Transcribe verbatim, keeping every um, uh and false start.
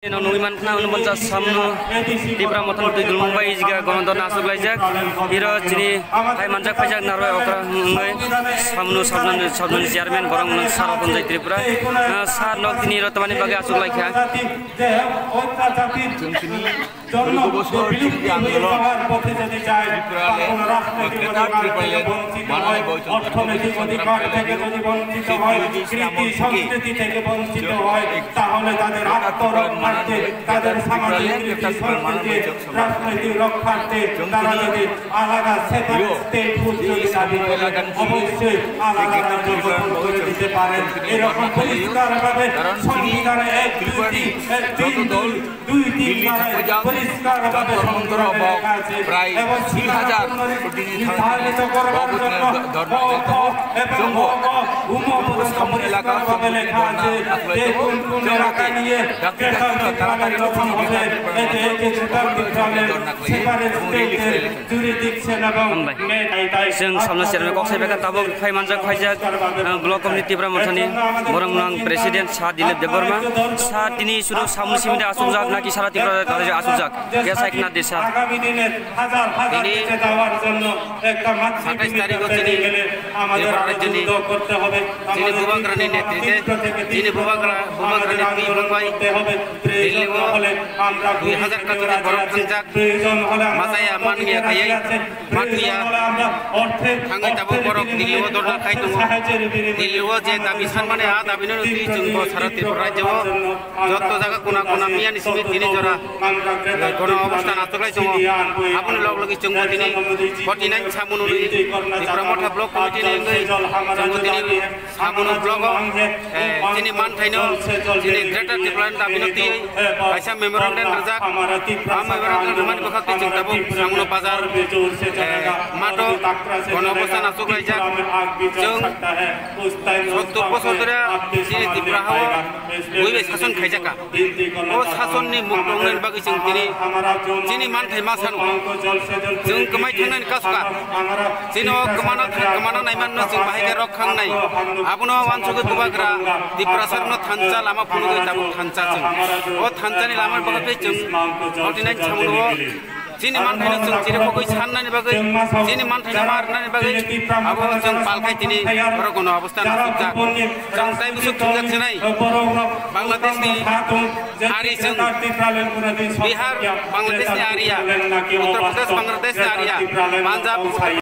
Nw nugwi mankha, hwnwi bonsa samno Tipra Mothani twi dulmung bai ijga gono dona aswk laijak. Hiro chini hai manjak phaijak narwai okra wngwi samno sabjani, sabjani chairman borok wngwi sar Aponjai Tripura. Ah, sar nok tini hiro tamani bagwi aswk laikha. Chwng tini দীর্ঘ বছর যে বিলুপ্তি হয়ে যাওয়ার পথে যদি যায়, তখন রাজনৈতিক অধিকার থেকে বঞ্চিত হয়, অর্থনৈতিক অধিকার থেকে যদি বঞ্চিত হয়, কৃতি সংস্কৃতি থেকে বঞ্চিত হয়, তাহলে তাদের আত্মরক্ষার্থে, তাদের সামাজিক রীতি সংস্কৃতি, রাজনৈতিক রক্ষার্থে তারা যদি আলাদা সেপারেট স্টেটহুড যদি দাবি করে, অবশ্যই আলাদা রাজ্য গঠন করে দিতে পারেন। এরকম পরিষ্কারভাবে সংবিধানে এক দুই তিন, এক তিন দুই দুই তিন ধারায় পরিষ্কারভাবে সংবিধানে লেখা আছে এবং সীমানা পুনর্নির্ধারিত করবার জন্য ক, খ এবং গ, ঘ, ঘ, উম পর্যন্ত পরিষ্কারভাবে লেখা আছে যে কোন কোন এলাকা নিয়ে গ্রেটার ত্রিপুরাল্যান্ড গঠন হবে। এতে একে গ্রেটার ত্রিপুরাল্যান্ড সেপারেট স্টেটের জুরিডিকশন এবং মেন আইতাই Chwng samno chairman kok sai beka tabuk phai manjak phaijak, ah, block committee Tipra Mothani borok nang president sa Dilip Debbarma. Sa tini suru samno simide asukjak naki sara Tripura rajyo asukjak? Kesa ekna desa. আগামী দিনের হাজার হাজার বেঁচে যাওয়ার জন্য একটা মাতৃভূমি সাতাইশ তারিখও পেতে গেলে আমাদের আরো যুদ্ধ করতে হবে। Chini Bubagrani netrite, chini Bubagra, Bubagrani twi bwkhai Delhi o dui hazar kachori borok thangjak, machaya manmiya khaiwi, matwiya thangwi tabuk borok Delhi o dorna khai tongo. Delhi o je dabi sanmani, a dabi no twi chwng bo sara Tripura rajyo o joto jaga kona kona miyani simi tini jora gono obosthan achuklai tongo. Aboni log logi chwngbo tini forty nine samununi Tipra Motha Block Committee ni wngwi chwngbo tini samununi blogo, eh, chini manthaino, chini Greater Tipraland dabi no twiwi kaisa memorandum rwjak. A memorandum rwmani bwkhak twi chwng tabuk samuno bazar, eh, mato gono obosthan achuklaijak. Chwng sottor bosor dhore chini Tripura hao bui bai sason khaijakha. O sasonni mukto wngnani bagwi chwng tini chini manthai ma sano. Chwng kwmai thangnani kasu kha. Chini o kwmana, kwmana naimanno chwng bahai khe rok khangnai. Abono wansugwi Bubagra Tiprasarno thansa lama phunugwi tabuk thansa chwng. O thansani lama bwkhaktwi chwng forty nine samuno o chini manthaino chwng chirikhogwi sannani bagwi, chini manthaino ma rwnani bagwi abo chwng palkhai tini borok gono obosthan asukjak. Chwng tai bwswk thwngjak sinai Bangladeshni ari chwng Bihar, Bangladeshni ariya, Uttar Pradesh, Bangladeshni ariya, Punjab,